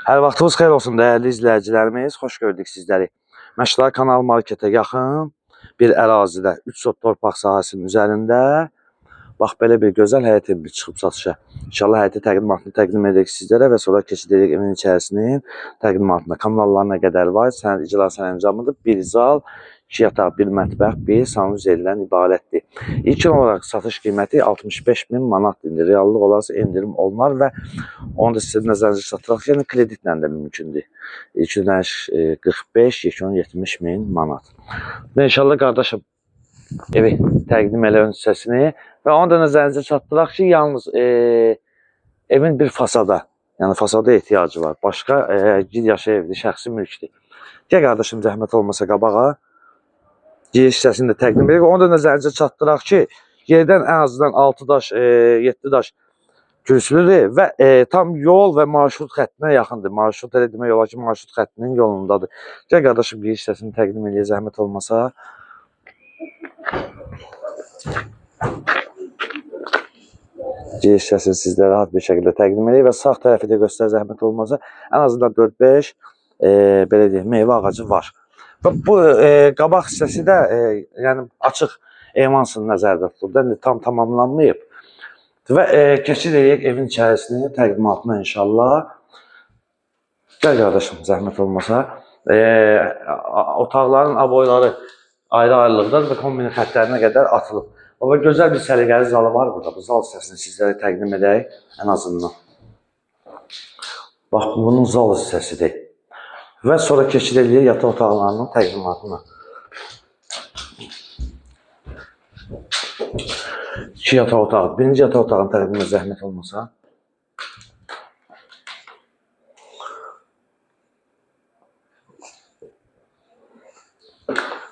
Hər vaxtınız xeyir olsun dəyərli izləyicilərimiz. Xoş gördük sizləri. Məşdar kanal marketə yaxın bir ərazidə 3 sot torpaq sahəsinin üzərində bax belə bir gözəl həyət evi çıxıb satışa. İnşallah həyəti təqdimatını təqdim edək sizlərə və sonra keçid edək evin içərisinin təqdimatına. Kommunallar nə qədər var? Sənəd icra sərəncamıdır. Bir zal, 2 yataq, bir mətbəx, bir sanuzeldən ibarətdir. İlkin olaraq satış qiyməti 65 min manatdır. İndi reallıq olarsa endirim olunar və onu da sizə nəzərinizə çatdıraq ki, yəni kreditlə də mümkündür. İlk ödəniş 45, yekun 70 min manat. Və inşallah qardaşım evi təqdim elə ön hissəsini və onu da nəzərinizə çatdıraq ki, yalnız evin bir fasada, yəni fasada ehtiyacı var. Başqa gir yaşa evdir, şəxsi mülkdür. Gəl qardaşım zəhmət olmasa qabağa. Giriş hissəsini də təqdim edirik. Onu da nəzərinizə çatdıraq ki, yerdən ən azından 6 daş, 7 daş kürsülüdür və tam yol və marşrut xəttinə yaxındır. Marşrut elə demək olar ki, marşrut xəttinin yolundadır. Gəl qardaşım giriş hissəsini təqdim eləyək zəhmət olmasa. Giriş hissəsini sizlərə rahat bir şəkildə təqdim edək və sağ tərəfi də göstər zəhmət olmasa. Ən azından 4-5 belə deyək, meyvə ağacı var. Və bu qabaq hissəsi də yəni açıq eyvansın nəzərdə tutulub. İndi tam tamamlanmayıb. Və keçid eləyək evin içərisini təqdimatına inşallah. Gəl qardaşım, zəhmət olmasa. Otaqların aboyları ayrı-ayrılıqdadır və kombinin xəttlərinə qədər atılıb. Baba, gözəl bir səliqəli zalı var burada. Bu zal hissəsini sizlərə təqdim edək ən azından. Bax, bunun zal hissəsidir. Və sonra keçid eləyək yataq otaqlarının təqdimatına. 2 yataq otağı. Birinci yataq otağının təqdiminə zəhmət olmasa.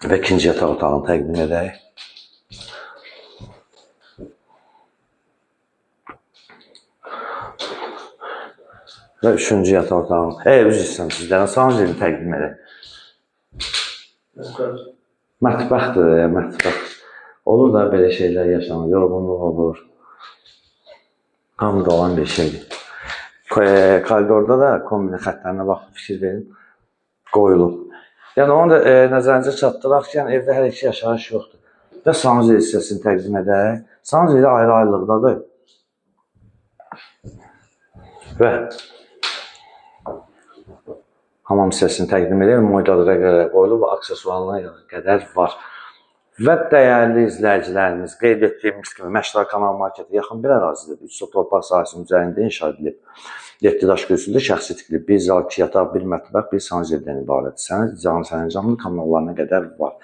Və ikinci yataq otağını təqdim edək. Və üçüncü yataq otağını. Üzr istəyirəm sizlərə. Sanuzelini təqdim edək. Mətbəxdir, ya, mətbəx. Olur da belə şeylər yaşanır, yorğunluq olur. Hamıda olan bir şeydir. Koridorda da kombinin xəttlərinə baxın, fikir verin, qoyulub. Yəni onu da nəzərinizə çatdıraq ki, yəni evdə hələ ki yaşayış yoxdur. Və sanuzel hissəsini təqdim edək. Sanuzeli ayrı-ayrılıqdadır. Və hamam hissəsini təqdim edək. Moydalara qədər qoyulub və aksesuarlarına qədər var. Və dəyərli izləyicilərimiz, qeyd etdiyimiz kimi Məşdar kanal marketi yaxın bir ərazidədir. 3 sot torpaq sahəsinin üzərində inşa edilib. 7 daş kürsülü, şəxsi tikili, bir zal, 2 yataq, bir mətbəx, bir sanuzeldən ibarət. Sənəd icranı sərəncamlı kommunallarına qədər var.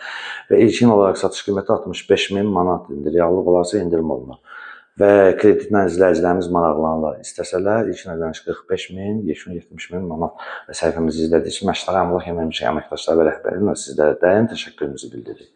Və ilkin olaraq satış qiyməti 65 min manat indi. Reallıq olarsa endirim olunar. Və kreditlə izləyicilərimiz maraqlanırlar. İstəsələr ilkin ödəniş 45 min, yekun 70 min manat. Və səhifəmizi izlədiyiniz üçün Məşdar Əmlak Əməkdaşları və rəhbərliyinə sizlərə dərin təşəkkürümüzü bildiririk.